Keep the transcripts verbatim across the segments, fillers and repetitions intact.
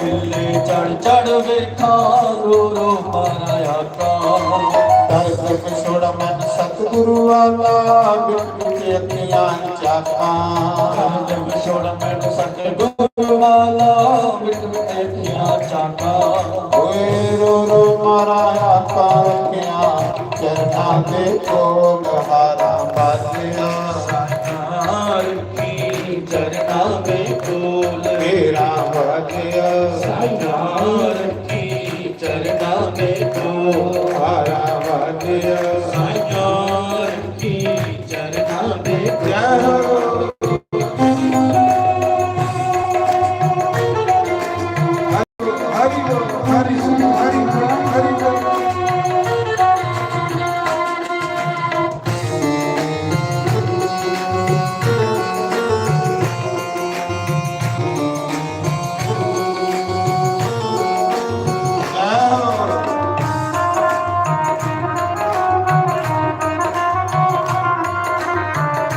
चढ़ चढ़ वेखा रो रो मारा आका। दर्द विछोड़ा मन सतगुरु वाला, मिट मिट अखियां चाका। दर्द विछोड़ा मन सतगुरु वाला, मिट मिट अखियां चाका। ओए रो रो मारा आका रखिया, चरना दे कोल हारा बाजिया। सायार की चरना दे कोल तेरा बाजिया। सायार की चरना दे कोल हारा बाजिया। सायार की चरना दे कोल। हरि बोल, हरि बोल, हरि बोल, हरि बोल।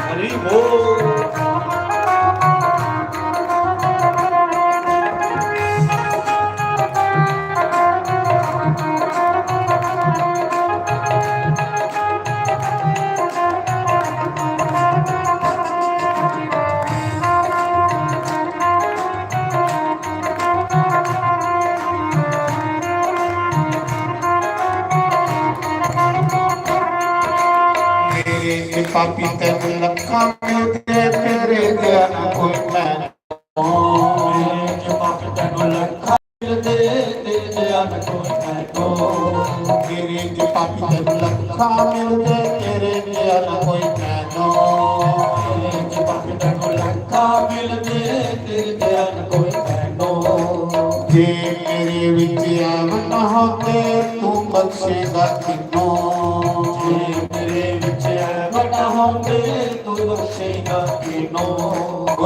हरि बोल। मेरे पापी तैनू लखां मिलदे, तेरे दया ना कोई मैं। मेरे पापी तैनू लखां मिलदे, तेरे दया ना कोई मैं। मेरे पापी तैनू लखां मिलदे, तेरे दया ना कोई मैं। मेरे पापी तैनू लखां मिलदे, तेरे दया ना कोई मैं। जे मेरे विच ऐब ना होंदे, तू बख्शेगा किनू। जे मेरे विच ऐब ना होंदे, तू बख्शेगा किनू।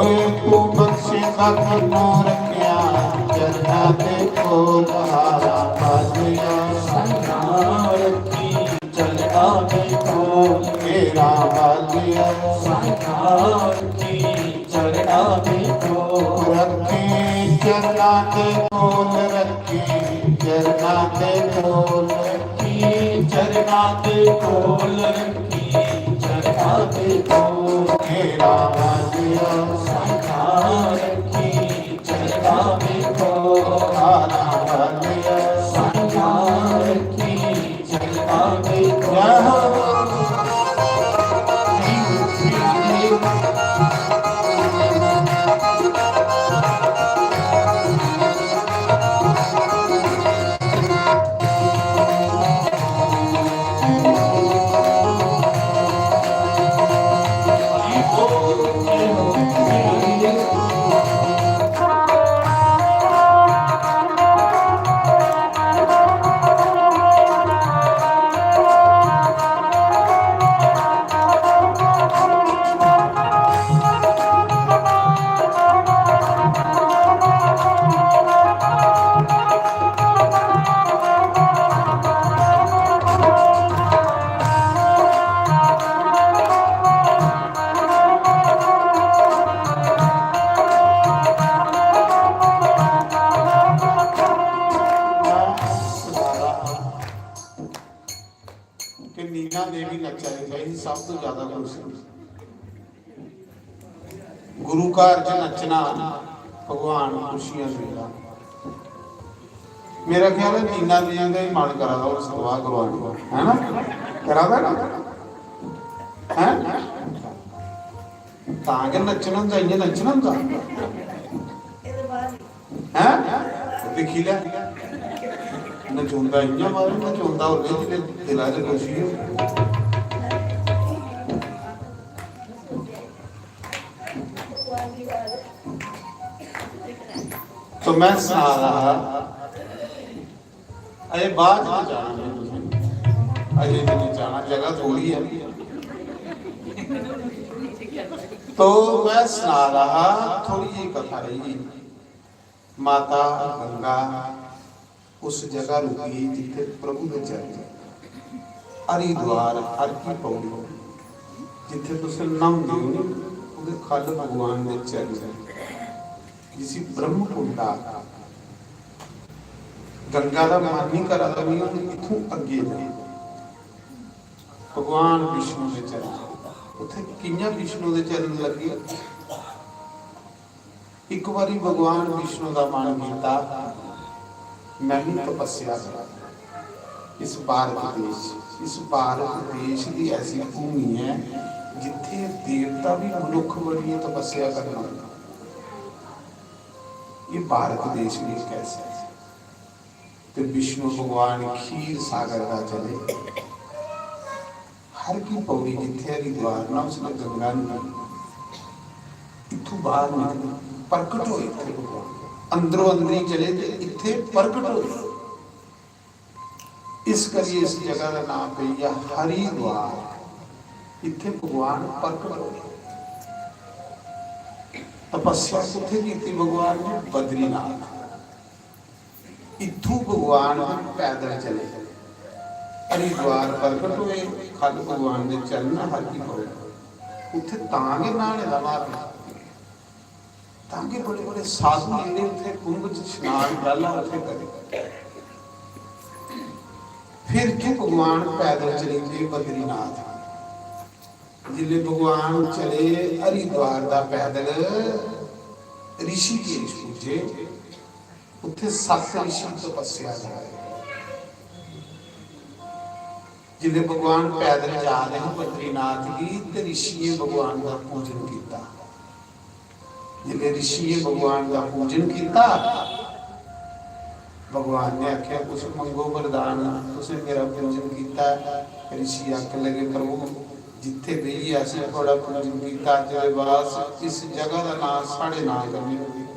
ओए तू बख्शेगा किनू रखिया, चरना दे कोल हारा बाजिया। सायां रखी चरना दे कोल तेरा बाजिया। सायां रखी चरना दे कोल। रखी चरना दे कोल, रखी चरना दे कोल। रखी चरना दे कोल, रखी चरना दे कोल। तेरा बाजिया। सायां रखी चरना दे कोल। हारा बाजिया। सायां रखी चरना दे कोल। जय हो। ते नीना देवी नच्चा दी भाई, सब तो ज्यादा खुश। गुरु घर च नच्चना, भगवान खुशियां देगा। मेरा ख्याल है नीना देवी का ही मन करा दा हूँ सतवाह करवाने का, है ना? करा दा ना? हैं? तां गै नच्चना होंदा, इ'यां नच्चना होंदा। हैं? दिक्खी लै, नचोंदा इ'यां मारे, नचोंदा होर बी दिलै, दिला च खुशी हो। तो मैं सना रहा हा, अजे बाद च जाना में तुसें, अजे ते नहीं जाना, जगह थोड़ी है। तो मैं सना रहा, थोड़ी जी कथा रही। माता गंगा उस जगह रुकी जिथे प्रभु दे चरण, हरिद्वार, हर की पौड़ी, जिथे तुस न्हांदे हो ना, उदे खल भगवान दे चरण, जिसी ब्रह्म कुंड आखदे। गंगा दा मन नहीं करा दा, नहीं, हून इत्थूं अग्गें जाओ। भगवान विष्णु दे चरण, उत्थे कि'यां विष्णु दे चरण लग्गे? इक बारी भगवान विष्णु दा मन कीता, "मैं भी तपस्या करां।" इस भारत देश, इस भारत देश दी ऐसी भूमि है जित्थे देवता भी मनुख बनिए तपस्या करना। ये भारत देश भी एक ऐसा है। ते विष्णु भगवान खीर सागर दा चले। हर की पौड़ी जित्थे हरिद्वार ना, उसने गंगा नदी इत्थों बाहर निकली, प्रकट होए इत्थे भगवान। अंदरों अंदरी चले ते इत्थे प्रकट होए। इस करिए इस जगह का नाम पेई गेआ हरिद्वार। इत्थे भगवान प्रकट होए। तपस्या कुत्थे कीती भगवान ने? बद्रीनाथ। इत्थू भगवान पैदल चले, हरिद्वार प्रकट होए, खल भगवान दे चरण हर की पौड़ी। उत्थे तां गै न्हाने दा म्हारा, तां गै बड़े बड़े साधु जेह्ड़े उत्थे कुंभ च स्नान पैह्ला उत्थे करे। फिर इत्थू भगवान पैदल चली पे बद्रीनाथ। जिसले भगवान चले हरिद्वार दा पैदल, ऋषिकेश पुज्जे, उत्थे सत्त ऋषि तपस्या करा दे। जिसले भगवान पैदल जा रहे हैं बद्रीनाथ गी, ते ऋषियें भगवान का पूजन किया। जिसले ऋषियें भगवान का पूजन किया, भगवान ने आख्या, "कुछ मंगो वरदान, तुसें मेरा पूजन किया।" ऋषि आखन लगे, "प्रभु, जित्थे बेहियै असें थुआड़ा पूजन कीता, अज्ज दे बाद इस जगह दा नां साढ़े नां कन्नै होवे।"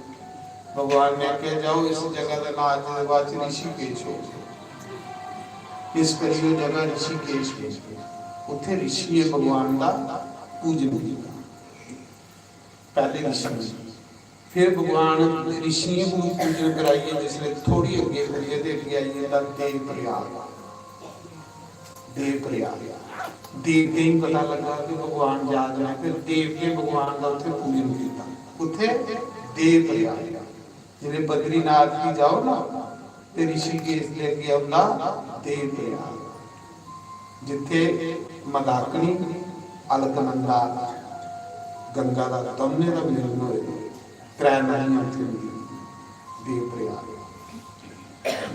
भगवान ने आखेआ, "जाओ, इस जगह दा नां अज्ज दे बाद च ऋषिकेश हो।" इस करी ओह् जगह ऋषिकेश बनी। उत्थे ऋषियें भगवान दा पूजन कीता। पैह्ले ऋषि, फिर भगवान ऋषियें को पूजन कराइयै जिसलै थोड़ी अग्गें पुज्जे ते अग्गें आई जंदा देव प्रयाग। देव प्रयाग, देवतें गी पता लग्गा कि भगवान जा दे न, फिर देवतें भगवान दा उत्थे पूजन कीता। कुत्थे? देव प्रयाग। जिसलै बद्रीनाथ गी जाओ ना, ते ऋषिकेश दे अग्गें औंदा देव प्रयाग, जित्थे मंदाकिनी, अलकनंदा, गंगा दा दमने दा मिलन होए, त्रै नदियां उत्थे मिलदियां, देव प्रयाग।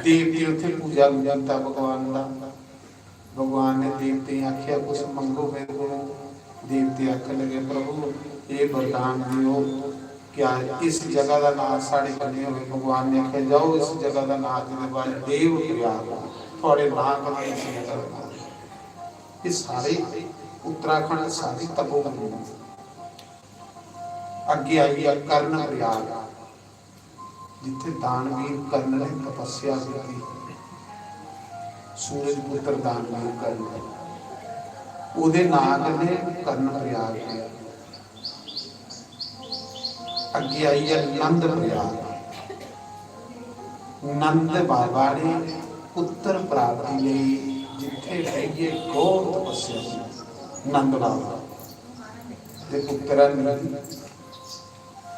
देवतें उत्थे पूजा कीता भगवान दा। भगवान ने देवतें गी आखेआ, "कुछ मंगो मेरे कोलों।" देवते आखन लगे, "प्रभु, एह् वरदान देओ, क्या इस जगह दा नां साढ़े कन्नै होवे?" भगवान ने आखेआ, "जाओ, इस जगह दा नां अज्ज दे बाद देव प्रयाग, थुआड़े नां कन्नै इस जगह दा नां।" एह् सारे उत्तराखंड सारी तपोभूमि। अग्गें आई गेआ कर्ण प्रयाग। जित्थे दानवीर कर्ण ने तपस्या कीती, सूरज पुत्र दानवीर कर्ण, ओदे नां कन्ने कर्ण प्रयाग पेआ। अग्गे आई गेआ नंद प्रयाग। नंद बाबा ने पुत्र प्राप्ति लेई जित्थे बेहियै घोर तपस्या की, नंद बाबा दे पुत्र न।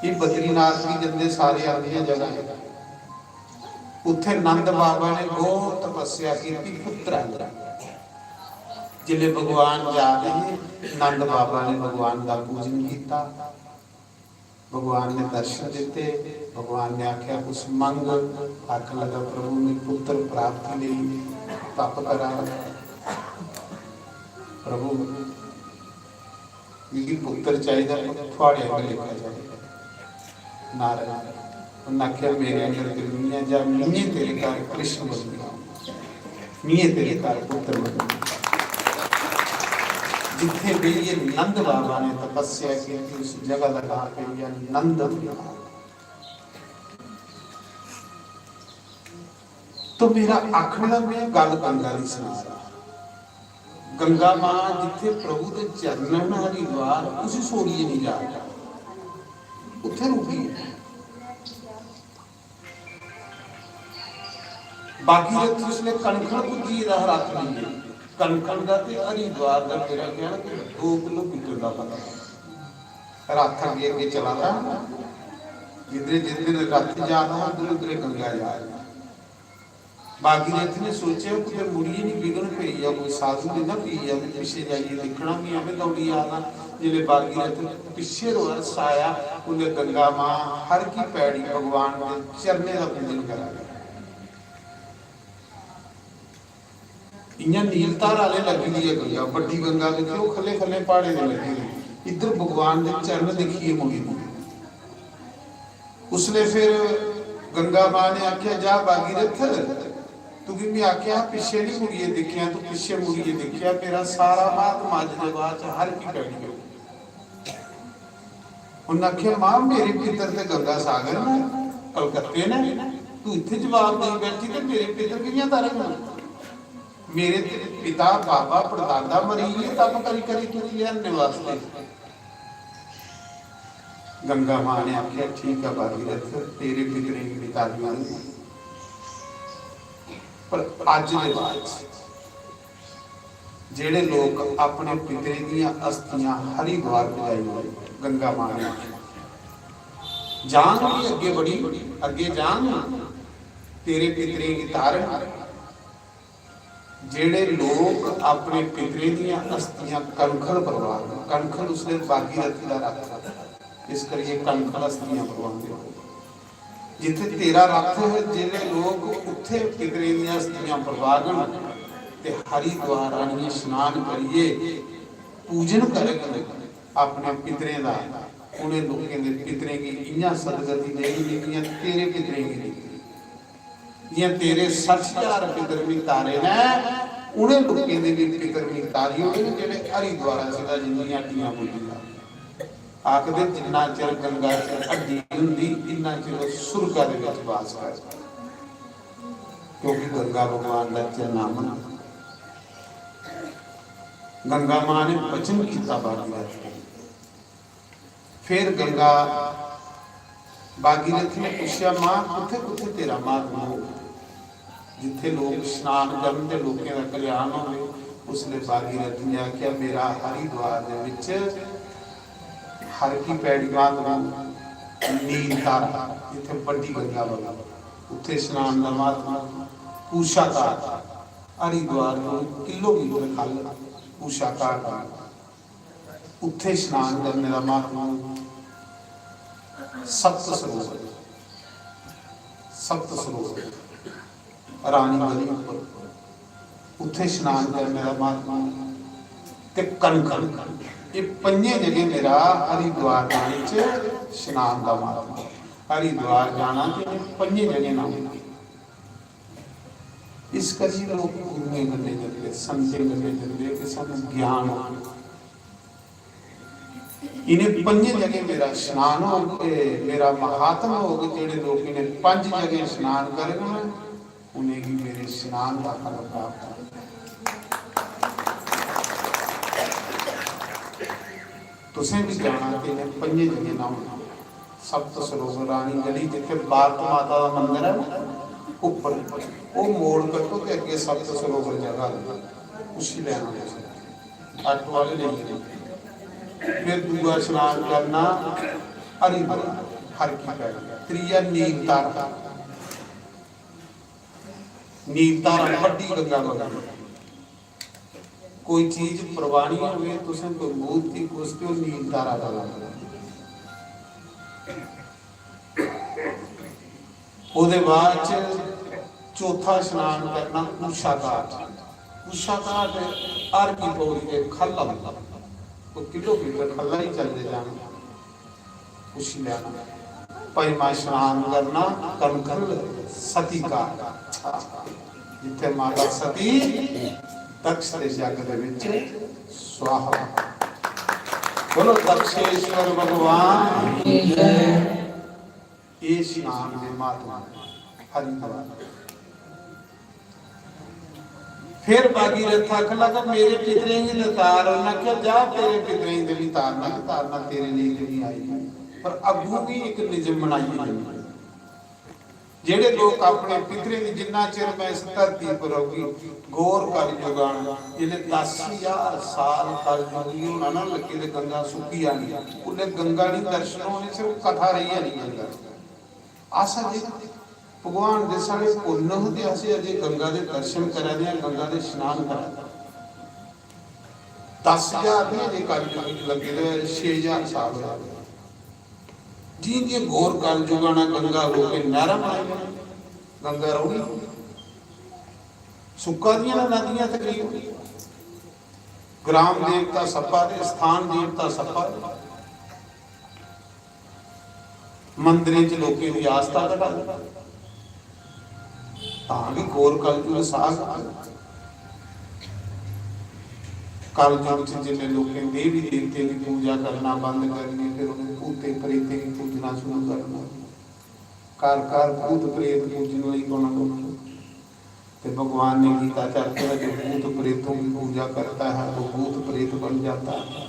ये बद्रीनाथ भी जंदे सारे आंदियां जगह है। उत्थे नंद बाबा ने घोर तपस्या की पुत्र आंदा। जिसले भगवान जा रहे हैं, नंद बाबा ने भगवान का पूजन किया, भगवान ने दर्शन दिते। भगवान ने आख्या, "कुछ मंग।" आखन लगा, "प्रभु, मैं पुत्र प्राप्ति ले तप करा।" प्रभु, "मिगी पुत्र चाहिदा, पर थुआड़े आंगर लेखा चाहिदा।" नारायण, उन्नै आखेआ, "मेरे आंगर ते मियां जा, मिये तेरे घर कृष्ण बनी जा, मिये तेरे घर पुत्र बनी जा।" जित्थे बेहियै नंद बाबा ने तपस्या की, उस जगह का नाम पेई गेआ नंद विहार। तो मेरा आखने दा, मैं गल्ल गंगा दी सना रहा। गंगा मां जिथे प्रभु दे चरण न हरिद्वार, उसी छोड़िए नहीं जा रहा। उत्थे रुकी है। बाकी रथ इसले कनखन पुज्जी दा हा, रथ नहीं है। कनखन दा ते हरिद्वार दा मेरा ख्याल कि दो किलोमीटर का पता। रथ अगे अगे चला रहा, जिधरे जिधरे रथ जा रहा, उधरे उधरे गंगा जा रही। भागीरथ ने सोचेआ, कुतै मुड़ियै निं बिघन पेई जा, कोई साधु निं ना पेई जा, में पिच्छे जाइयै दिक्खना, में एवें दौड़ी आ ना। जिसलै भागीरथ पिच्छे रवारस आया, उसलै गंगा मां हर की पैड़ी भगवान दे चरणें दा पूजन करा दी। इ'यां नील धारा आह्ले लग्गी दी ऐ गंगा, बड्डी गंगा दिक्खो, ख'ल्ले ख'ल्ले प्हाड़ें दे लग्गी दी। इद्धर भगवान दे चरण दिक्खियै मुड़ी दी। उसलै फिर गंगा मां ने आखेआ, "जा भागीरथ, तुगी में आखेआ हा पिच्छे निं मुड़ियै दिक्खेआं, तूं पिच्छे मुड़ियै दिक्खेआ, मेरा सारा म्हात्मा अज्ज दे बाद च हर की पैड़ी गेआ।" उन्नै आखेआ, "मां, मेरे पितर ते गंगा सागर न, कलकत्ते न, तूं इत्थै जवाब देई बैठी ते मेरे पितर कि'यां तरङन? मेरे ते पिता, बाबा, पड़दादा मरी गे, तप करी करी तुगी लेआनने वास्ते।" गंगा मां ने आखेआ, "ठीक ऐ भागीरथ, तेरे पितरें गी बी तारी ओड़ङ, पर अज्ज दे बाद च जेह्ड़े लोक अपने पितरें दियां अस्थियां हरिद्वार पजाई ओड़न," गंगा मां ने आखेआ, "जांग भी अग्गे बड़ी, अग्गे जांग, तेरे पितरें गी तारन।" जेह्ड़े लोक अपने पितरें दियां अस्थियां कनखल परवाहन, कनखल उसलै भागीरथी दा रथ हा, इस करियै कनखल अस्थियां परवाहंदे। जित्थै तेरा रथ ऐ, जेह्ड़े लोक उत्थै पितरें दियां अस्थियां परवाहङन ते हरिद्वार आनियै स्नान करियै पूजन करङन अपने पितरें दा, उ'नें लोकें दे पितरें गी इ'यां सदगति देई जि'यां तेरे पितरें गी दित्ती। जि'यां तेरे सट्ठ ज्हार पितर मी तारे न, उ'नें लोकें दे बी पितर मी तारी ओड़े न जेह्ड़े हरिद्वारा च तां जिंदियां हड्डियां पुज्जी जा। आखदे जिन्ना चिर गंगा च हड्डी होंदी, इन्ना चिर ओह् सुरगा दे बिच वास करदा, क्योंकि गंगा भगवान दा चरणामन। गंगा मां ने वचन कीता भागीरथ गी। फिर गंगा भागीरथ ने पुच्छेआ, "मां, कुत्थै कुत्थै तेरा महात्मा होग, जित्थै लोक स्नान करन ते लोकें दा कल्याण होवे?" उसलै भागीरथ ने आखेआ, "मेरा हरिद्वार दे बिच हर की पैड़ी महात्मा, नील धारा, जित्थै बड्डी गंगा बगदी, उत्थै स्नान दा महात्मा, पूषा घाट, हरिद्वार तो किलोमीटर ख'ल्ल पूषा घाट ऐ।" उत्थै स्नान करने दा महात्मा। सप्त सरोवर, सप्त सरोवर, रानी गली उप्पर, उत्थै स्नान करने दा महात्मा। ते कनखल, एह् पंजे जगह मेरा हरिद्वार जाने च स्नान दा महात्मा। हरिद्वार जाना ते इ'नें पंजे जगह ना होना। इस करियै लोक गुरुएं कन्नै जंदे, संतें कन्नै जंदे कि सानूं ज्ञान होग। इ'नें पंजें जगह मेरा स्नान होग ते मेरा महात्म होग। जेह्ड़े लोक इ'नें पंज जगह स्नान करङन, उ'नेंगी मेरे स्नान दा फल प्राप्त होग। तुसें बी जाना ते इ'नें पंजें जगह न्हौना। सप्त सरोवर, रानी गली, जित्थै भारत माता दा मंदर ऐ ना, उप्पर, ओह् मोड़ कट्टो ते अग्गें सप्त सरोवर जगह आई, उसी लैना तुसें। आटो आह्ले लेई जंदे। फिर दूआ स्नान करना हरिद्वार, हर की पैड़ी। त्रीया नील धारा, नील धारा बड्डी गंगा बगदी। कोई चीज परवानी होवे, तुसें कोई मूर्ति, कुछ ते ओह् नील धारा दा लाना। ओह्दे बाद च चौथा स्नान करना उषा घाट। उषा घाट हर की पौड़ी दे ख'ल्ल औंदा, कोई किलोमीटर ख'ल्ला ही चलदे जाना। उसी लैना। पंजमा स्नान करना कनखल सती घाट, जित्थै माता सती दक्ष दे यज्ञ दे बिच स्वाहा। बोलो दक्षेश्वर भगवान की जय। ये स्नान दे महात्मा हरिद्वार। फिर भागीरथ आखन लगा, "मेरे पितरें गी ते तार।" उन्नै आखेआ, "जा, तेरे पितरें गी ते भी तारना, तारना तेरे लेई ते भी आई।" पर अग्गू भी इक नियम बनाइयै जंदे। जेह्ड़े लोक अपने पितरें गी, जिन्ना चिर मैं इस धरती पर रौह्गी, घोर कलयुग आना, जिसलै दस ज्हार साल कलयुग गी होना ना लग्गे ते गंगा सुक्की जानी, उसलै गंगा निं दर्शन होने, सिर्फ कथा रेही जानी गंगा। अस अजें भगवान दे साढ़े पुन्न होंदे, अस अजे गंगा दे दर्शन करा दे आं, गंगा दे स्नान करा दे आं। दस ज्हार नहीं, अजे कलयुग लग्गे दे, छे ज्हार साल होआ दे। जियां जियां घोर कलयुग आना, गंगा लोकें नैहरां बनाई, गंगा रौहनी, सुक्का दियां न नदियां तकरीबन। ग्राम देवता सप्पा दे, स्थान देवता सप्पा दे। मंदिरें च लोकें दी आस्था घटा दी। तां बी घोर कलयुग साग। कलयुग च जिसलै लोकें देवी देवतें दी पूजा करना बंद करनी, फिर उ'नें भूतें प्रेतें गी पूजना शुरू करना। घर घर भूत प्रेत पूजन लगी पौना लोकें। ते भगवान ने गीता च आखेआ, जो भूत प्रेतों की पूजा करता है, वो भूत प्रेत बन जाता है।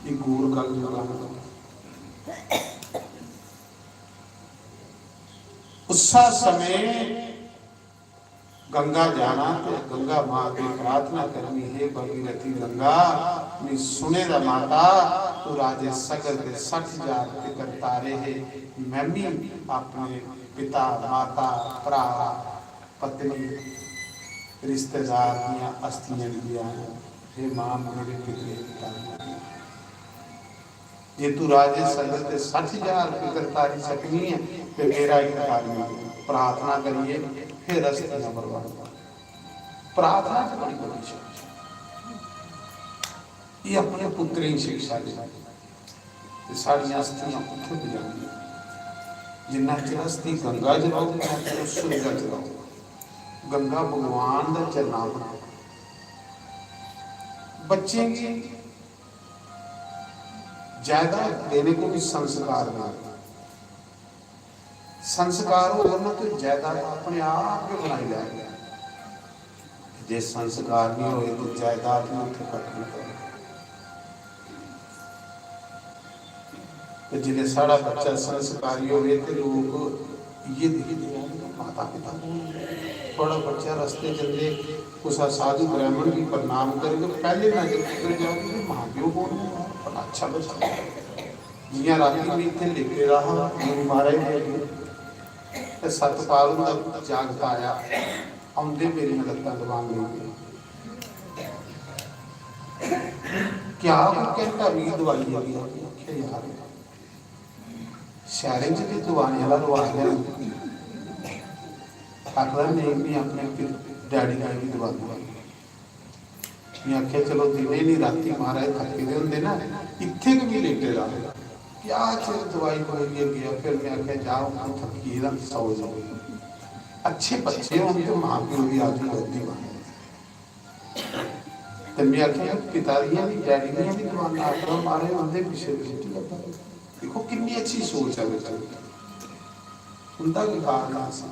ये घोर कलयुग है। उस्सा समय गंगा जाना ते गंगा मां की प्रार्थना करनी, हे भगीरथी गंगा, मैं सुने दा माता, तू राजे सगर दे सठ हजार पितर तारे हे, मैं भी अपने पिता, माता, भरा, पत्नी, रिश्तेदार दियां अस्थियां लेई आया। हे मां, मेरे पितरें दी तारी। जे तू राजे सगर ते सठ हजार पितर तारी सकनी है, ते मेरा एक तारी दे। प्रार्थना करिए, फिर अस्थियां परवान। प्रार्थना च बड़ी बड़ी शक्ति। ये अपने पुत्रें गी शिक्षा दे। ते साढ़ियां अस्थियां उत्थें पजानियां। जिन्ना चिर अस्थि गंगा च रौह्ग, उन्ना चिर सुरगा च रौह्ग। गंगा भगवान दा चरणामृत। बच्चें गी जायदाद देने को भी संस्कार नहीं। संस्कार होग ना, तो जायदाद अपने आप गै बनाई लैग। जे संस्कार नहीं होए, तो जायदाद भी उत्थे कट्ठ नहीं करनी। ते जिसलै साढ़ा बच्चा संस्कारी होवे, ते लोक इ'यै दिखदे आ कि माता पिता कौन न? थुआढ़ा बच्चा रस्ते जंदे कुसै साधु ब्राह्मण गी प्रणाम करग, पैह्ले नजर उप्पर जाग कि मां प्यो कौन न? बड़ा अच्छा बच्चा। जियां रातीं में इत्थै लेटे दा हा, गुरु महाराज दे अग्गें, ते सतपाल हुंदा जागत आया, औंदे मेरियां लत्तां दबान लगी पे। क्या कोई घैंटा मिगी दबाई गेआ? आखेआ, यार, शैह्रें च ते दबाने आह्ला रवाज है। आखदा, नेईं, में अपने पि-, डैडी दा बी दबाई ओड़ां। में आखेआ, चलो, दिनें निं, रातीं महाराज थक्के दे होंदे ना, इत्थै गै मी लेटे दा। क्या चिर दवाई दवाइयै गेआ, फिर में आखेआ, जा, हून थक्की गेदा, सौ जाओ। अच्छे बच्चे होन ते मां प्यो दी आजू लगदी मां। ते में आखेआ, पिता दियां बी, डैडी दियां बी दवानां। आखदा, महाराज, उं'दे पिच्छे ते रुट्टी लब्भा दी। दिक्खो, किन्नी अच्छी सोच ऐ बच्चे दी। उं'दा बी कारण अस।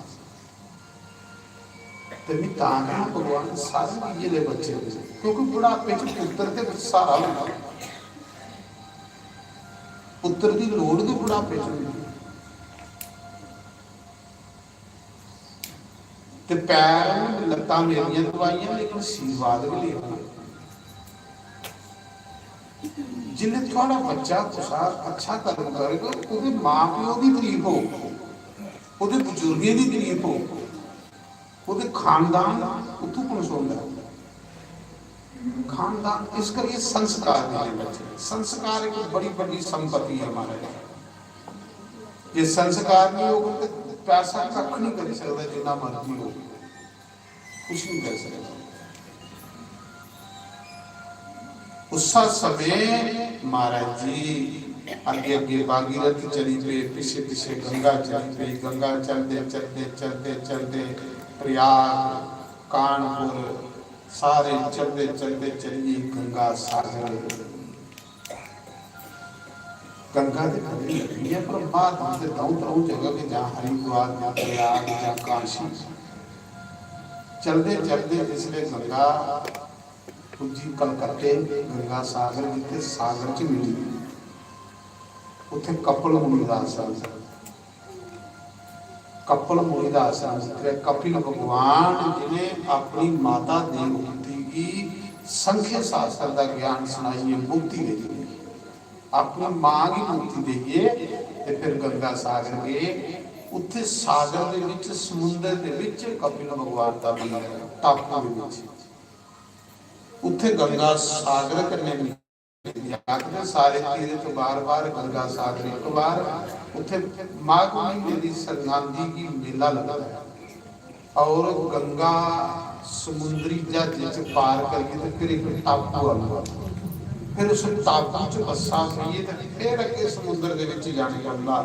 ते में तां आखना, भगवान सारें गी इ'यै जेह् बच्चे देवे, क्योंकि बुढ़ापे च पुत्तर ते स्हारा होंदा। पुत्तर दी लोड़ बी बुढ़ापे च होंदी। ते पैर न, लत्तां मेरियां दबाइयां, लेकिन आशीर्वाद बी लेना। जिसलै थुआढ़ा बच्चा कुसै अच्छा कर्म करग, ओह्दे मां प्यो दी तारीफ होग, ओह्दे बजुर्गें दी तारीफ होग, ओह्दे खानदान उत्थूं पनसोंदा ऐ। खानदान, इस करियै संस्कार देने बच्चे। संस्कार इक बड़ी बड्डी संपत्ति ऐ, महाराज। जे संस्कार नहीं होग, ते पैसा कक्ख नहीं करी सकदा, जिन्ना मर्जी हो, कुछ नहीं करी सकदा। उस्सा समय महाराज जी अग्गे अग्गे भागीरथ चली पे, पिछे पिछे गंगा चली पई। गंगा चलदे चलदे चलदे चलदे प्रयाग, कानपुर, सारे चलदे चलदे चलिए गंगा सागर। गंगा ते बड़ी लम्मी ऐ, पर महात्मा ते द'ऊं त्र'ऊं जगह गै, जां हरिद्वार, जां प्रयाग, जां काशी। चलदे चलदे जिसलै गंगा पुज्जी कलकत्ते, गंगा सागर, जित्थै सागर च मिली, उत्थै कपिल मुनि दा आश्रम। कपिल मुनि दा आश्रम, जित्थै कपिल भगवान, जिन्हें अपनी माता देवहूति गी संख्य शास्त्र दा ज्ञान सनाइयै मुक्ति देई, अपनी मां गी मुक्ति देइयै ते फिर गंगा सागर गे। उत्थे सागर दे विच, समुंदर दे विच कपिल भगवान दा मंदर ऐ, टापू दे विच। उत्थे गंगा सागर कन्नै मिलदी ऐ। आखदे सारे तीर्थ बार बार, गंगा सागर इक बार। उत्थे माघ महीने दी संक्रांति गी मेला लगदा ऐ और गंगा समुंदरी जहाजे च पार करिए ते फिर इक टापू आंदा। फिर उस टापू च बस्सा पाइए ते फिर अग्गे समुंदर दे विच जाने पौंदा।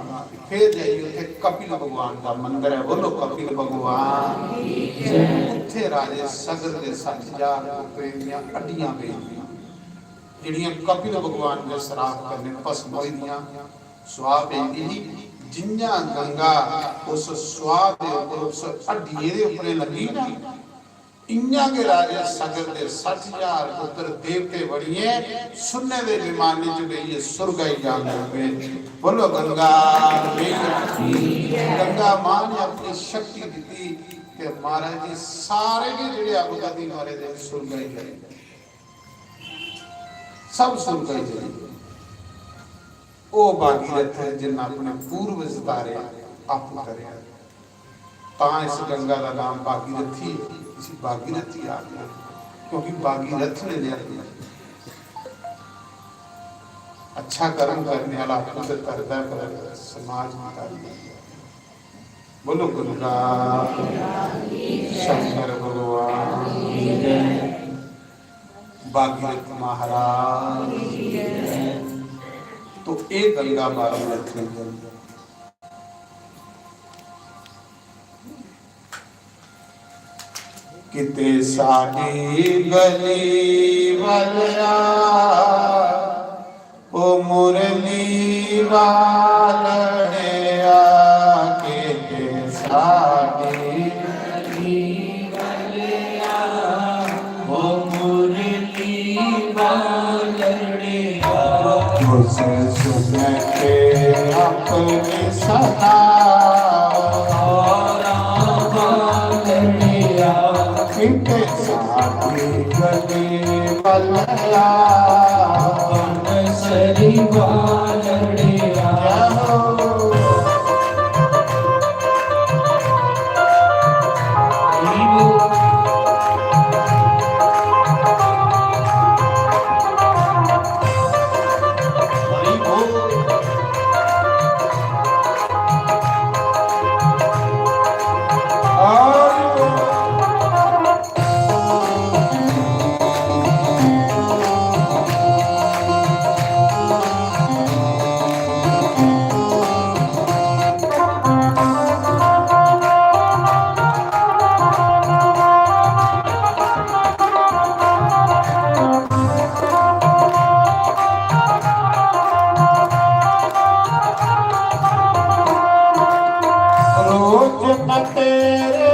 फिर जाइए उत्थे कपिल भगवान दा मंदर ऐ। बोलो कपिल भगवान। उत्थे राजे सगर दे सट्ठ हजार पुत्तरें दियां हड्डियां पेदियां, जेह्ड़ियां कपिल भगवान दे श्राप कन्नै भस्म होई दियां। स्वाह पेदी ही। जियां गंगा उस स्वाह दे उप्पर, उस हड्डिये दे उप्परें लग्गी ना, इयां गै राजे सगर दे सट्ठ हजार पुत्र देवते बनिए सुन्ने दे विमाने च बेहियै सुरगा गी जान लगे। बोलो गंगा मैया की। गंगा मां ने अपनी शक्ति दिती ते महाराज जी सारे के जेह्ड़े अवगति मारे दे सुरगा गी गए, सब सुरगा गी चले गए। ओ भागीरथ जिन्ना अपने पूर्वज तारे आपू तरेआ। तां इस गंगा दा नाम भागीरथी है, इसी भागीरथी आखदे, क्योंकि भागीरथ ने लिया। अच्छा कर्म करने वाला खुद करदा, पर समाज भी करदा। बोलो गंगा शंकर भगवान की जय, भागीरथ महाराज की जय। तो ये गंगा भागीरथ ने किते साडी गली वालिया, ओ मुरली वालड़िया, किते साडी गली वालिया, ओ मुरली वालड़िया। उस सुन के अपनी सदा, ओ राम वालड़िया, किते साडी गली वालिया, सरी वालड़िया। रोज मैं तेरे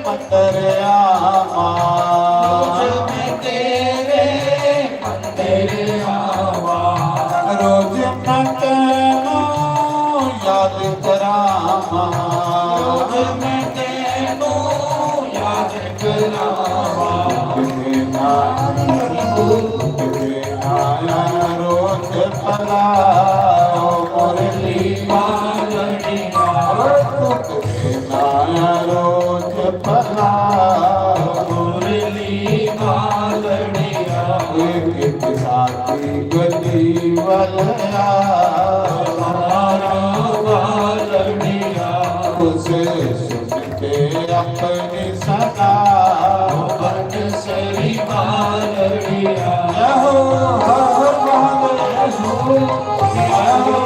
मंदर आवां, रोज मैं तेरे मंदर आवां, रोज मैं तैनू याद करावां, रोज मैं तैनू याद करावां। तेरे नाम, तेरे नाम रोज पलाओ मुरली वालड़िया। नाया रोज पला मुरली वालड़िया। एक साथी गली वालया, हमारा वालड़िया। उसे सुन के अपनी सदा बट सरी वालड़िया। जय हो, हर हर महादेव। जय हो।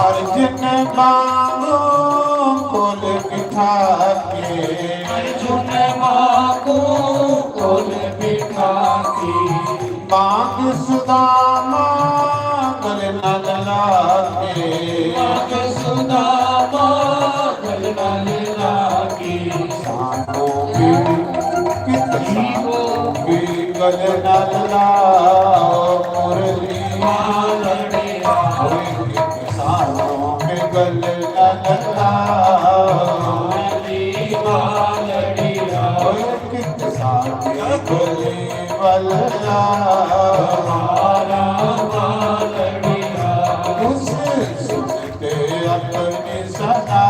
अर्जुन मांगो कोल बिठा के, अर्जुन मांगो कोल बिठा के, मांग सुदामा गले न लाओ मुरली मालड़िया, ओए कित सानू भी गले न लाओ मुरली मालड़िया, ओए कित सानू गली वाला मारा मालड़िया, उस सुनते अपनी सदा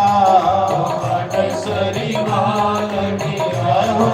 सरी मालड़िया हो।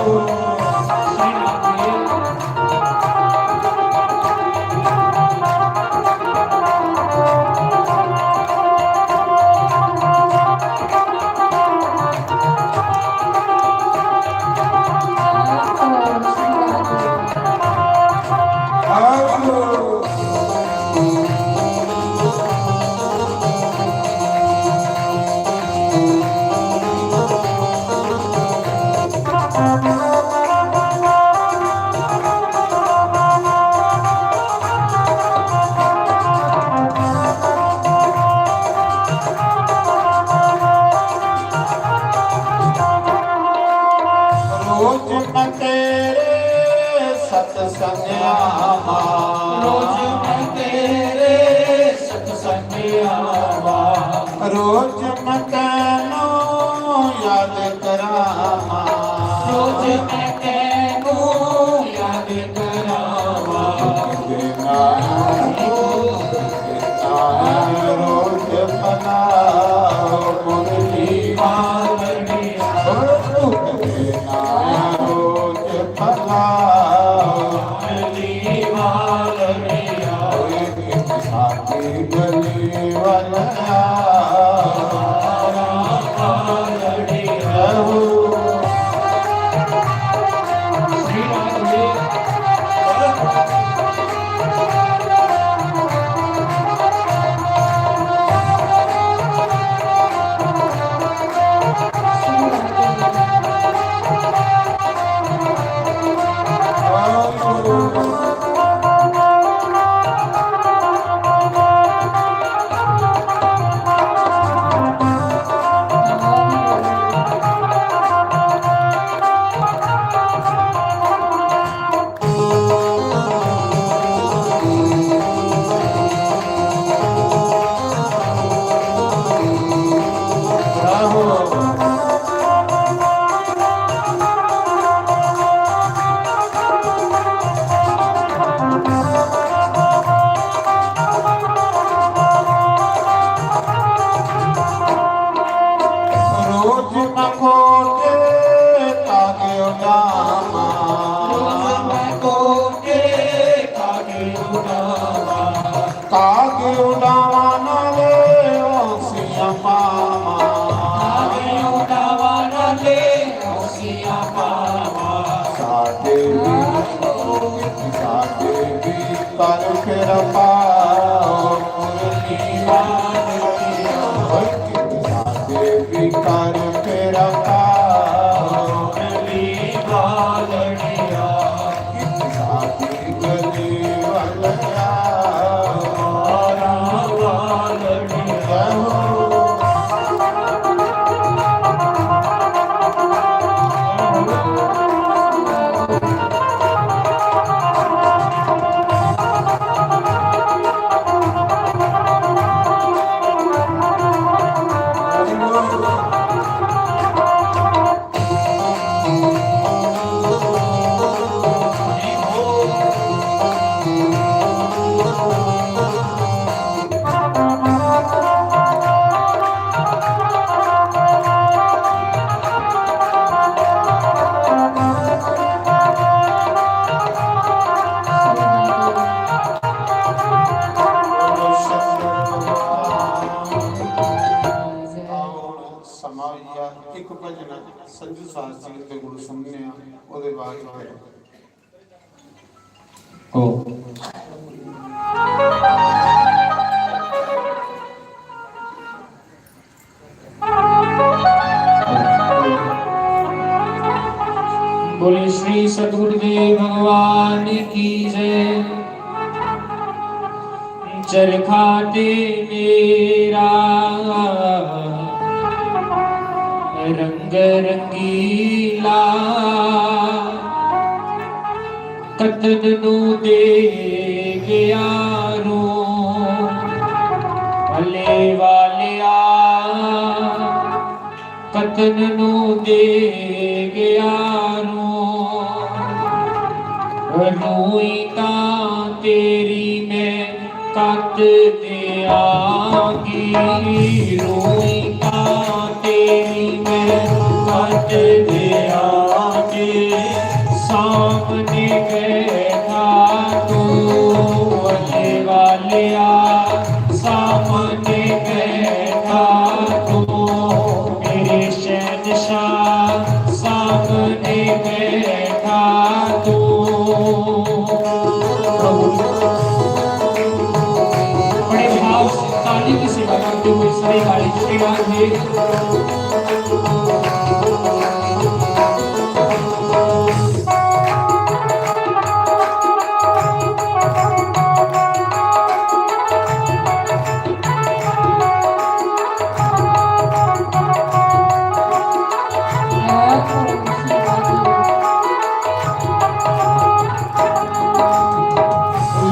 रोज मैं तेरे सत्संग आवां। रोज मैं तेरे सत्संग आवां। रोज मैं तैनू याद करावां। रोज मैं तैनू याद करावां। तेरा नाम रोज पलाओ मुरली मालड़िया। ओ तेरा नाम रोज पलाओ मुरली मालड़िया। ओए साथी गली वाला। रोज मैं कोटे तागे उडामा। रोज मैं कोटे तागे उडामा। तागे उडामा नाले औसियां पावा। तागे उडामा नाले औसियां पावा। साडे भी, साडे भी कर फिर पाओ मुरली मालड़िया। ओए कित साडे भी कर फिर पाओ मुरली मालड़िया। कित साडी गली वाला मारा मालड़िया। समाइया एक भजन संजू साहब जी दे कोल सुनने आं, ओदे बाद फिर ओ। बोले श्री सतगुरुदेव भगवान की जय। चरखा ते मेरा रंग रंगीला, कतन नू दे गया रो, भले वालिया, कतन नू दे गया रो। रोई तां तेरी मैं कत देआंगी, रोई तां तेरी मैं कत देआंगी। सामने बैठा तू, अल्ले वालिया, सामने बैठा तू, मेरे शहंशाह, सामने बैठा तू। प्रभु, बड़े भाव से ताली की सेवा करते हुए सभी भाई श्रीमान जी।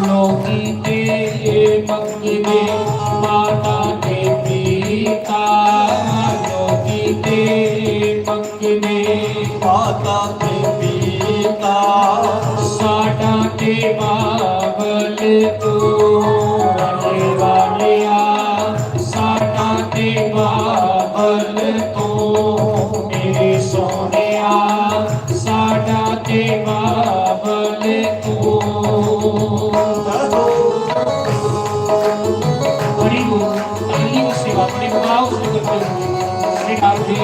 लोकी ते मंगदे माता ते पिता, लोकी ते मंगदे माता ते पिता, साडा ते बाबल तू, अल्ले वालिया, साडा ते बाबल तू, मेरे सोहणिया, साडा ते बाबल तू। हरि बोल, ताली की सेवा बड़े भाव से करते हुए श्री राधे।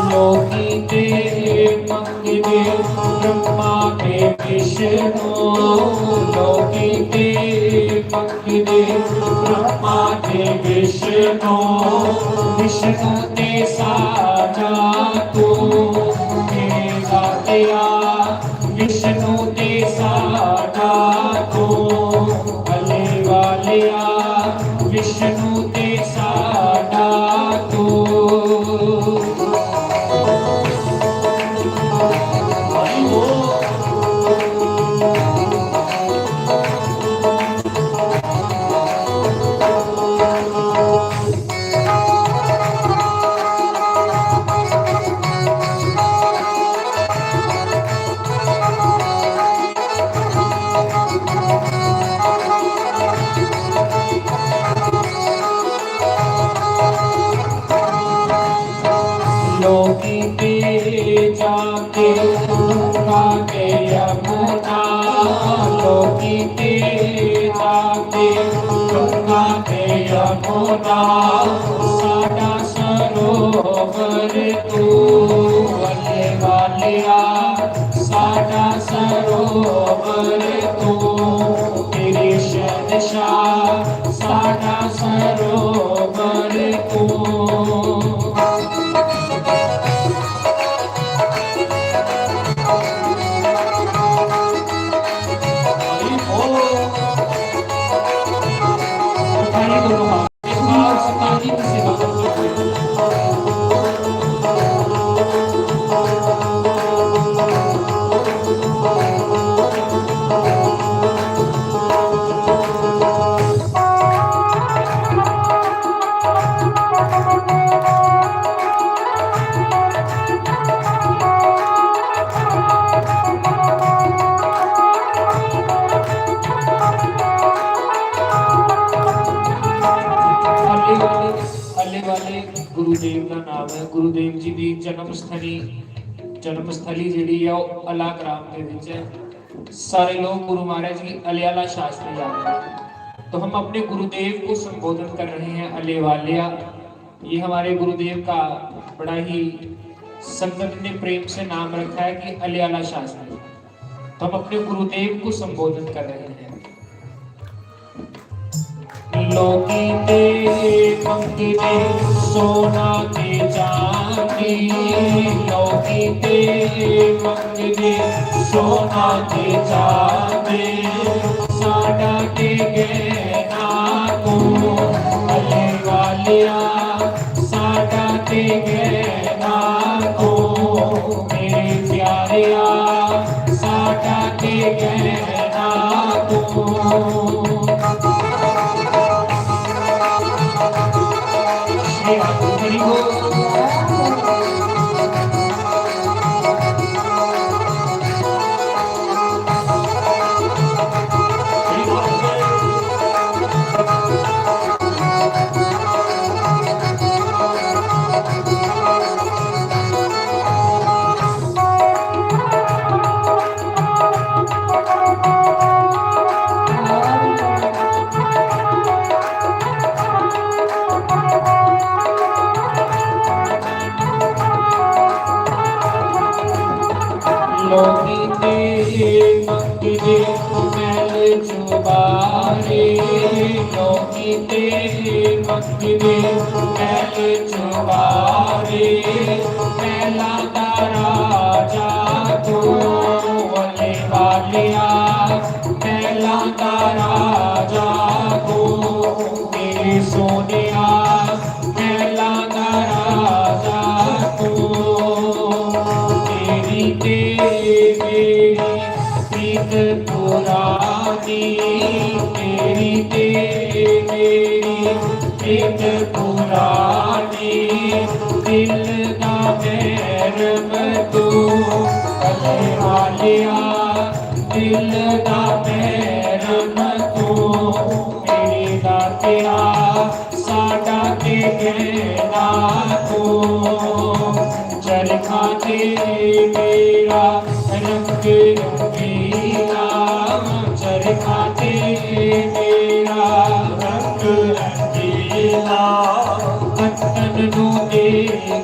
लोकी ते मंगदे ब्रह्मा ते विष्णु, लोकी ते मंगदे ब्रह्मा ते विष्णु, विष्णु ते साडा तू, मेरे दातिया, विष्णु ते साडा तू, अल्ले वालिया, विष्णु ते साडा तू। लोकी ते जाके गंगा ते यमुना, लोकी ते जाके गंगा ते यमुना, साडा सरोवर तू, अल्ले वालिया, साडा सरोवर तू, तेरे शहंशाह, साडा सरोवर तू। अल्ले वाले, अल्ले वाले गुरुदेव का नाम है। गुरुदेव जी दी जन्म स्थली, जन्म स्थली जेह्ड़ी ऐ, ओह् अला ग्राम दे विच ऐ। सारे लोग गुरु महाराज गी अले आह्ला शास्त्री आखदे। तो हम अपने गुरुदेव को संबोधन कर रहे हैं, अले वालेआ। ये हमारे गुरुदेव का बड़ा ही संगत ने प्रेम से नाम रखा है कि अलियाला शास्त्री। तो हम अपने गुरुदेव को संबोधित कर रहे हैं। लोकी ते मंगदे सोना ते चांदी, लोकी ते मंगदे सोना ते चांदी, साडा ते गहना तू, अल्ले वालिया, साडा ते गहना तू, मेरे प्यारिया, साडा ते गहना तू। श्री हरि बोल। लोकी ते मंगदे महल चुबारे, लोकी ते मंगदे महल चुबारे, महलां दा राजा तू, अल्ले वालिया, महलां दा राजा तू, मेरे सोनिया, महलां दा राजा तू। तेरी ते मेरी प्रीत पुरानी, तेरी ते मेरी प्रीत पुरानी, दिल दा महरम तू, अल्ले वालिया, दिल दा महरम तू, मेरे दातिया, साडा ते गहना तू। चरखा ते मेरा रंग रंगीला, चरखा ते मेरा रंग रंगीला, कत्तन नू दे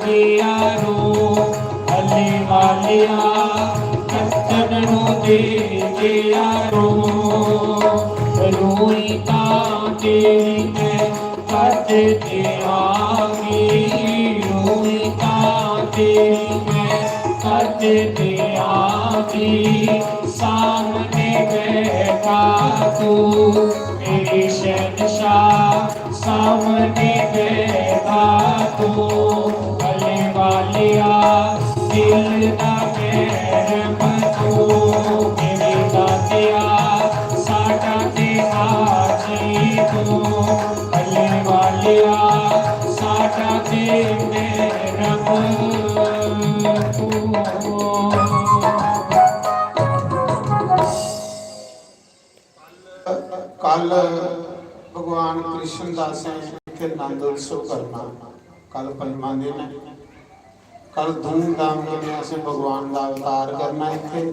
गया रो, अल्ले वालिया, कत्तन नू दे गया रो। रोई तां तेरी मैं कद ते आवी, रोई तां तेरी मैं कद ते आवी, सामने बैठा तू, मेरे शहंशाह, सामने बैठा तू, अल्ले वालिया, दिल दा महरम तू, मेरे दातिया, साडा ते हाजी तू, अल्ले वालिया, साडा ते महरम तू। कल भगवान कृष्ण दा असें इत्थै नंद उत्सव करना। कल पंजमा दिन ऐ। कल धूमधाम कन्नै असें भगवान दा अवतार करना इत्थै।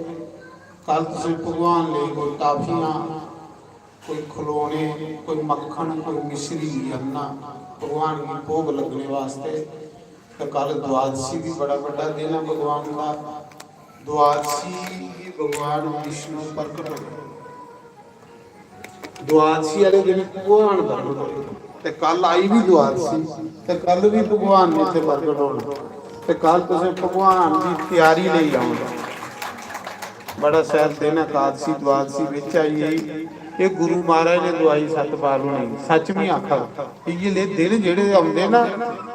कल तुसें भगवान लेई कोई टाफियां, कोई खिलौने, कोई मक्खन, कोई मिश्री आह्नना भगवान गी भोग लग्गने वास्तै। ते कल द्वादशी बी बड़ा बड्डा दिन ऐ भगवान दा। द्वादशी गी भगवान विष्णु प्रकट होए। द्वादशी आह्ले दिन भगवान प्रकट होए। ते कल आई बी द्वादशी, ते कल बी भगवान ने इत्थै प्रकट होना। ते कल तुसें भगवान दी त्यारी लेई औना। बड़ा शैल दिन ऐ, एकादशी द्वादशी बिच आई गेई। एह् गुरु महाराज ने दवाई सतपाल होनी, सच में आखा दा। इ'यै ले दिन जेह्ड़े औंदे ना,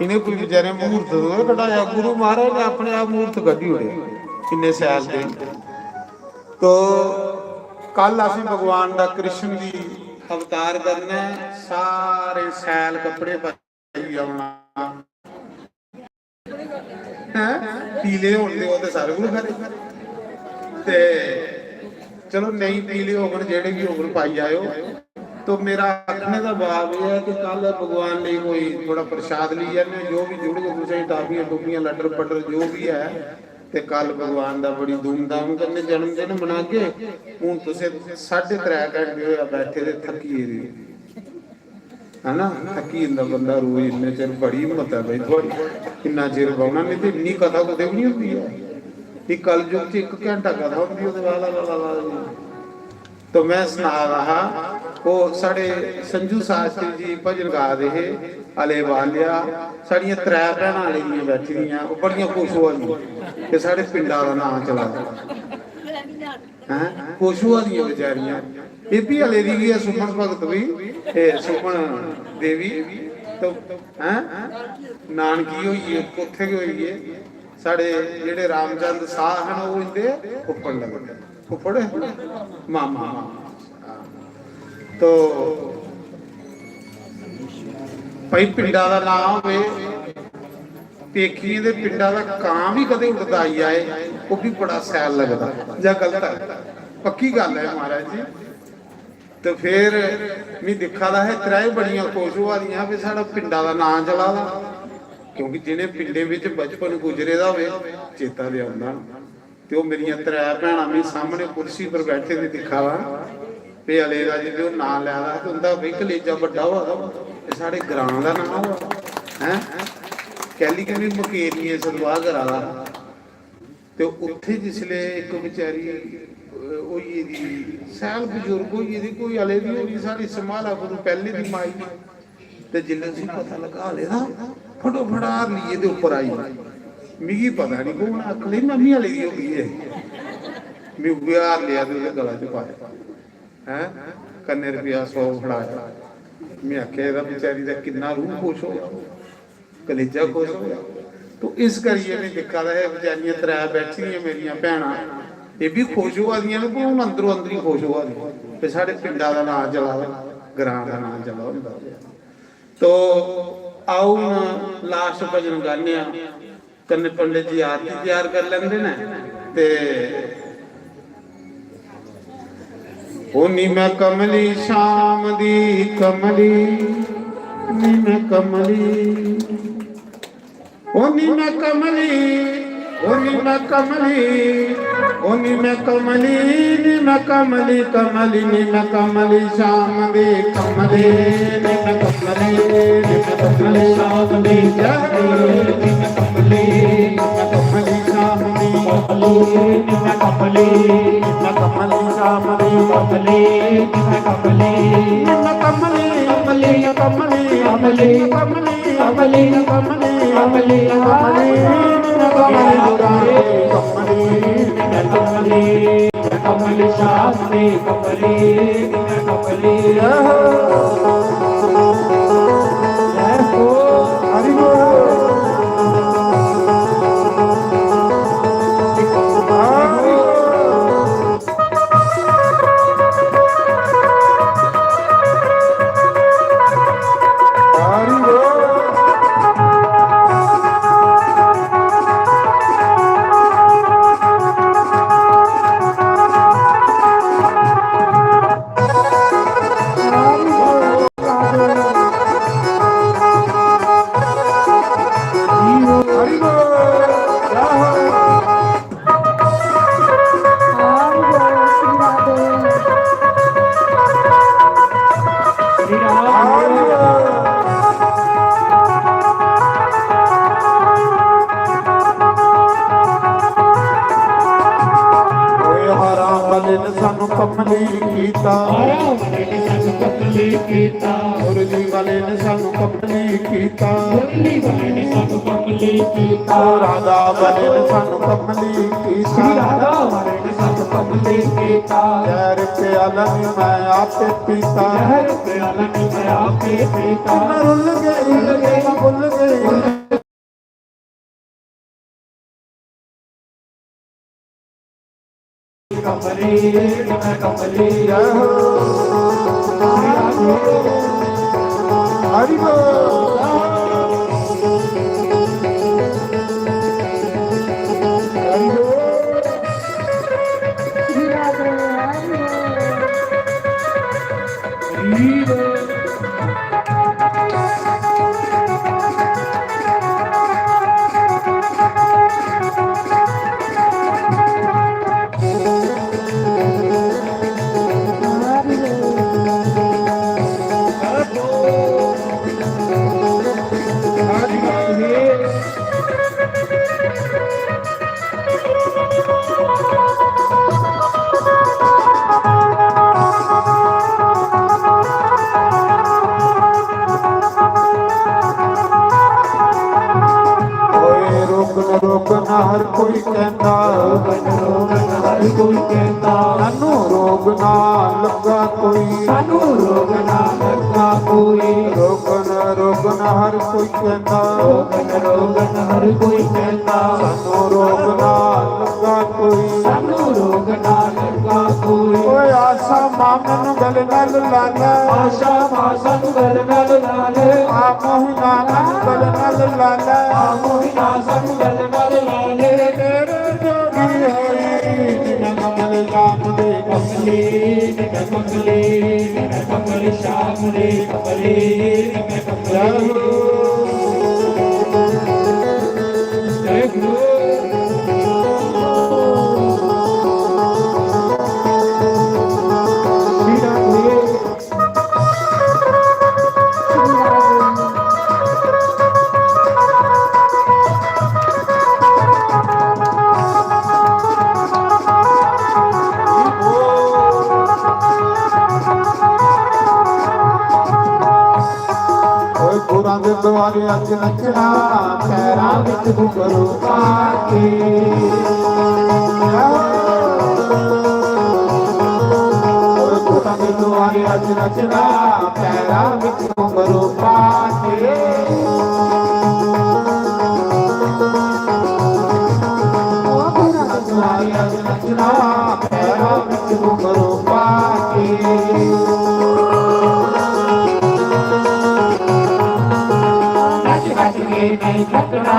इ'नें कोई बेचारे मुहूर्त थोह्ड़े कढाया, गुरु महाराज ने अपने आप मुहूर्त कड्ढी ओड़े। इन्ने शैल दिन। तो कल असें भगवान दा, कृष्ण दी अवतार करना ऐ। सारे शैल कपड़े पाइयै औना। हैं? पीले होन ते ओह् ते सारे कोला खरे। ते चलो, नेईं पीले होङन, जेह्ड़े बी होङन, पाई आएओ। तो मेरा आखने दा भाव एह् ऐ कि कल भगवान लेई कोई थोह्ड़ा प्रसाद लेई जन्ने, जो बी जुड़ग तुसें, टाफियां टूफियां, लटर पटर, जो बी ऐ, ते कल भगवान दा बड़ी धूमधाम कन्नै जन्मदिन मनागे। हून तुसें साढ़े त्रै घैंटे होआ बैठे दे, थक्की गेदे ओ। है ना? थक्की जंदा बंदा रोज, इन्ने चिर बड़ी हिम्मत ऐ भाई थुआड़ी, इन्ना चिर बौह्ना, नेईं ते इन्नी कथा कुतै बी निं होंदी ऐ। एह् कलयुग च इक घैंटा कथा होंदी, ओह्दे बाद ला, ला, ला, ला, ला। तो में सना दा हा, ओह् साढ़े संजू शास्त्री जी भजन गा दे हे, "अले बालेआ, साढ़ियां त्रै भैनां अले दियां बैठी दियां, ओह् बड़ियां खुश होआ दियां कि साढ़े पिंडा दा नांऽ चला दा।" हैं? खुश होआ दियां बेचारियां। एह् बी अले दी गै ऐ, सुमन भगत बी, ते सुमन देवी, तो, हैं? नानकी होई गे, कुत्थै गै होई गे। साढ़े जेह्ड़े रामचंद साह न, ओह् इंदे फुफ्फड़ लगदे। फुफ्फड़? मामा। तो भाई, पिंडा दा नांऽ होवे, पेकियें दे पिंडा दा कां बी कदें उड़दा आई जाए, ओह् बी बड़ा सैल लगदा। जां गलत ऐ? पक्की गल्ल ऐ महाराज जी। ते फिर मी दिक्खा दा हा, त्रै बड़ियां खुश होआ दियां भी साढ़ा पिंडा दा नांऽ चला दा, क्योंकि जिनें पिंडें बिच बचपन गुजरे दा होवे, चेता ते औंदा ना। ते ओह् मेरियां त्रै भैनां मी सामने कुर्सी पर बैठे दे दिक्खा दा, पे अले दा जिसलै ओह् नांऽ लै दा हा ते उं'दा भाई कलेजा बड्डा होआ दा, ते साढ़े ग्रांऽ दा नांऽ होआ दा, हैं? कैह्ली कि मी मकेरियें सदवाह् करा दा हा। ते उत्थै जिसलै इक बचैरी, अ, होई गेदी, सैल बजुर्ग होई गेदी, कोई अले दी होनी, साढ़ी सम्हाला कोलू पैह्ले दी माई। ते जिसलै उसी पता लग्गा हले दा, फटोफट हार लेइयै ते उप्पर आई। मिगी पता निं कौन आखन लगी, "मम्मी हले दी होई गेई ऐ।" में उ'ऐ हार लेआ ते ओह्दे गला च पाया। हैं? कन्नै रपेआ सौ फड़ाया। में आखेआ, "एह्दा बचैरी दा किन्ना रूह खुश होआ, कलेजा खुश होआ।" तो इस करियै में दिक्खा दा हा, बचैरियां त्रै बैठी दियां मेरियां भैनां, एह् बी खुश होआ दियां न, पर हून अंदरो अंदरी खुश होआ दियां। ते साढ़े पिंडा दा नांऽ चला दा, ग्रांऽ दा नांऽ चला दा होंदा। तो आओ, हून लास्ट भजन गाने आं, कन्नै पंडित जी आरती त्यार करी लैंदे न। ते ओ नी मैं कमली शाम दी कमली, नी मैं कमली, ओ नी मैं कमली, ओ नी मैं कमली, ओ नी मैं कमली, नी मैं कमली, कमली, नी मैं कमली शाम दी कमली, नी मैं कमली, नी मैं कमली शाम दी कमली, नी मैं कमली, नी मैं कमली शाम दी कमली, नी मैं कमली, नी मैं कमली शाम दी कमली, नी मैं कमली, नी मैं कमली, कमली, कमली, कमली, कमली। अमली, अमली, अमली, अमली, अमली, अमली, अमली, अमली, अमली शास्त्री कमली, कमली। जय हो, हरि बोल। हरि बोल। ਓਏ ਹਰਾ ਵਾਲੇ ਨੇ ਸਾਨੂੰ ਕਮਲੀ ਕੀਤਾ। ਹਰਾ ਵਾਲੇ ਨੇ ਸਾਨੂੰ ਕਮਲੀ ਕੀਤਾ। ਮੁਰਲੀ ਵਾਲੇ ਨੇ ਸਾਨੂੰ ਕਮਲੀ ਕੀਤਾ। ਮੁਰਲੀ ਵਾਲੇ ਨੇ ਸਾਨੂੰ ਕਮਲੀ ਕੀਤਾ। ਓ ਰਾਧਾ ਵਾਲੇ ਨੇ ਸਾਨੂੰ ਕਮਲੀ ਕੀਤਾ। ਸ਼੍ਰੀ ਰਾਧਾ ਵਾਲੇ ਨੇ ਸਾਨੂੰ ਕਮਲੀ ਕੀਤਾ। ਜ਼ਹਿਰ ਪਿਆਲਾ ਨੀ ਮੈਂ ਆਪੇ ਪੀਤਾ। ਜ਼ਹਿਰ ਪਿਆਲਾ ਨੀ ਮੈਂ ਆਪੇ ਪੀਤਾ। ਮੈਂ ਰੁੱਲ ਗਈ, ਰੁੱਲ ਗਈ, ਭੁੱਲ ਗਈ। ਕਮਲੀ, ਮੈਂ ਕਮਲੀ। ਹਰੀ ਬੋਲ। ਹਰੀ ਬੋਲ। ना लगा कोई, सानू रोग ना लगा कोई। रोगन रोगन हर कोई कहता, रोगन रोगन हर कोई कहता। सानू रोग ना लगा कोई, सानू रोग ना लगा कोई। ओए आशा मां मैनू गल नाल ला ले, आशा मां सानू गल नाल ला ले। आ मोहिना मैनू गल नाल ला ले, आ मोहिना सानू गल नाल ला ले। तेरे जोगी होई जिन्ना कमल जाम दे कमले, जिन्ना कमले, जिन्ना कमल श्याम दे कमले, जिन्ना कमले। जय गुरु। श्री राम। ओए गुरां दे द्वारे अज नचना, पैरां विच घुंघरू पा के। ओए गुरां दे द्वारे अज नचना, पैरां विच घुंघरू पा के। ओ गुरां दे द्वारे अज नचना, पैरां विच घुंघरू पा के। नच नच के नहीं थकना,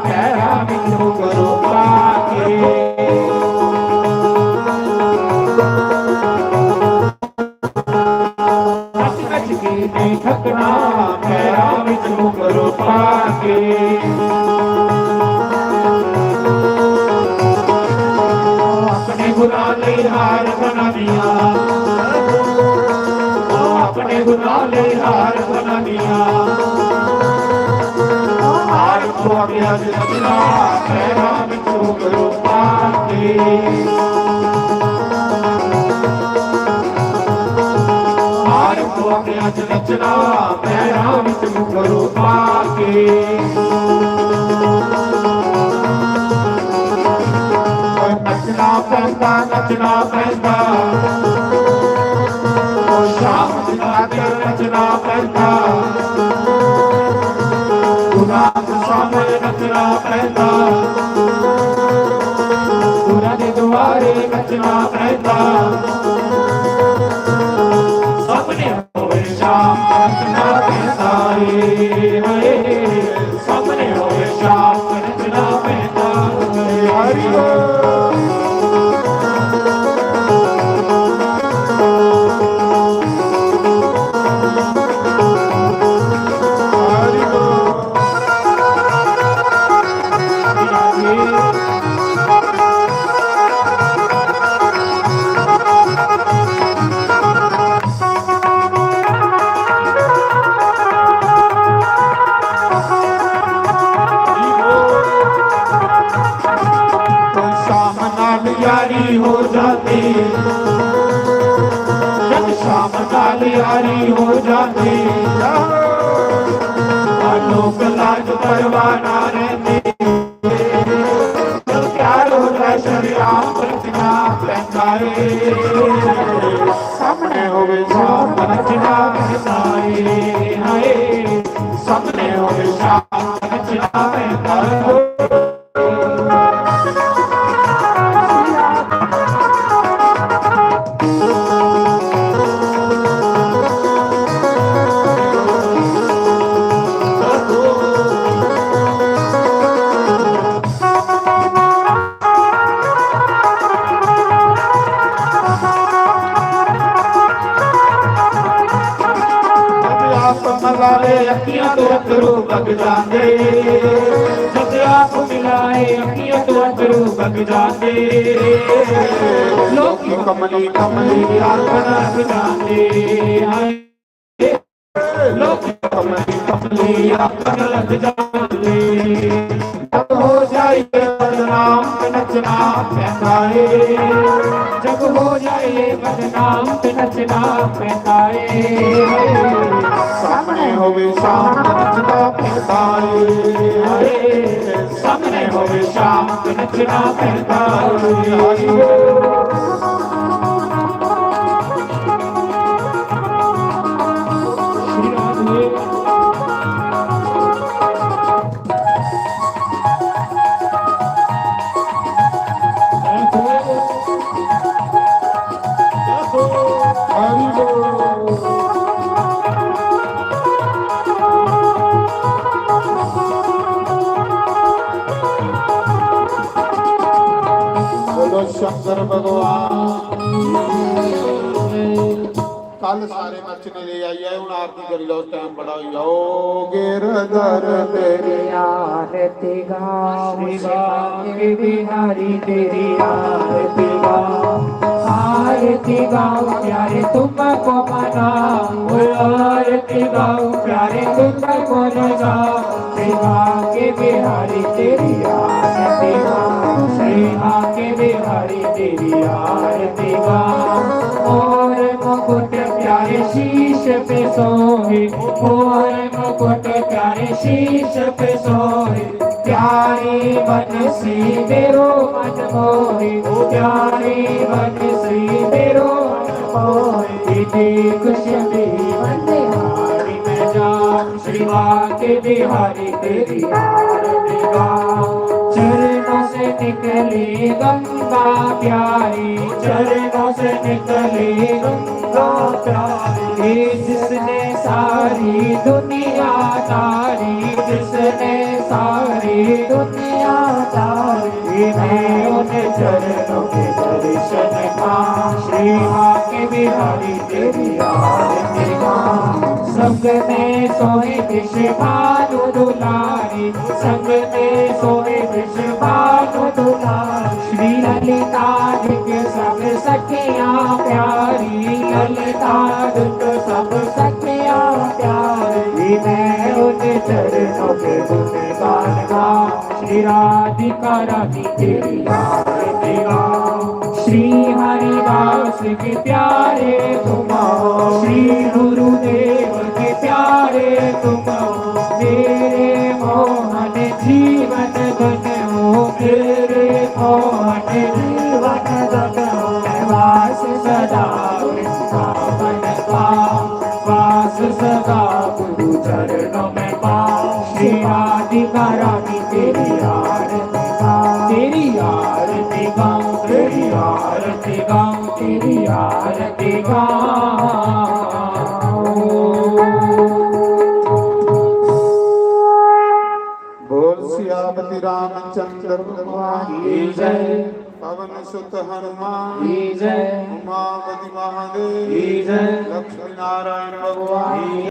पैरां विच घुंघरू पा के। नच नच के नहीं थकना, पैरां विच घुंघरू पा के। अपने गुलाल हार बना दिया, ओ अपने गुलाल हार बना दिया। हार पवा के अज नचना, पैरां विच घुंघरू पा के। हार पवा के अज नचना, पैरां विच घुंघरू पा के। नचना पैंदा, नचना पैंदा, ओ शाम दी खातिर नचना पैंदा। गुनाह सामने नचना पैंदा, गुनाह दे दुआरे नचना पैंदा। सामने होवे शाम नचना पैंदा रे, हाय। सामने होवे शाम नचना पैंदा रे। हरि बोल। हरि बोल। शाम नाल यारी हो जाती, जब शाम नाल यारी हो जाती, लोक लाज परवाह ना रहंदे। प्यार होता शरियाम रचना पैंदा रे, सामने होवे शाम रचना पैंदा रे, हाय, सामने होवे शाम रचना पैंदा रे। आप मलाए अखियां तो अथरू बग जांदे, जद आप मिलाए अखियां तो अथरू बग जांदे। लोकी कमली कमली आखन लग जांदे, हाय। लोकी कमली कमली आखन लग जांदे। जब हो जाइए बदनाम ते नचना पैंदा ए, जब हो जाइए बदनाम ते नचना पैंदा ए। सामने होवे शाम ते नचना पैंदा ए, सामने होवे शाम ते नचना पैंदा ए। भगवान। कल सारे नच्चने लेई आई जाए, हुन आरती करी लैओ, टाइम बड़ा होई गेआ। ओ गिरधर तेरी आरती गाओ, श्री बांके बिहारी तेरी आरती गाओ। आरती गाओ प्यारे तुमको मनाओ, आरती गाओ प्यारे तुमको रजाओ। श्री बांके बिहारी तेरी आरती गाओ, श्री बांके बिहारी तेरी आरती गाओ। मोर मुकुट प्यारे शीश पे सोहे, मोर मुकुट प्यारे शीश पे सोहे। प्यारी बंसी मेरो मन मोहे, प्यारी बंसी मेरो मन मोहे। इतनी खुश भी बंदे हारी मैं जाऊं। श्री बांके बिहारी तेरी आरती गाऊं। चरणों से निकली गंगा प्यारी, चरणों से निकली गंगा प्यारी। जिसने सारी दुनिया तारी, जिसने सारी दुनिया तारी। मैं उन चरणों के दर्शन पाऊं। श्री बांके बिहारी तेरी आरती गाऊं। संग में सोए वृषभानु दुलारी, संग में सोए वृषभानु दुलारी। श्री ललिता दिक सब सखियां प्यारी, ललिता दिक सब सखियां प्यारी। मैं उन चरणों के गुण गान गाऊं। श्री राधिका रानी तेरी आरती गाऊं। श्री हरिदास के प्यारे तुम हो, श्री गुरुदेव के प्यारे तुम हो। मेरे मोहन जीवन धन हो, मेरे मोहन जीवन धन हो। वास सदा वृंदावन पाऊं, वास सदा गुरु चरणों में पाऊं। श्री राधिका रानी तेरी आरती गाऊं, तेरी आरती गाऊं, तेरी आरती गाऊं, तेरी आरती गाऊं। बोल सियापति रामचंद्र भगवान की जय। पवन सुत हनुमान की जय। उमापति महादेव की जय। लक्ष्मी नारायण भगवान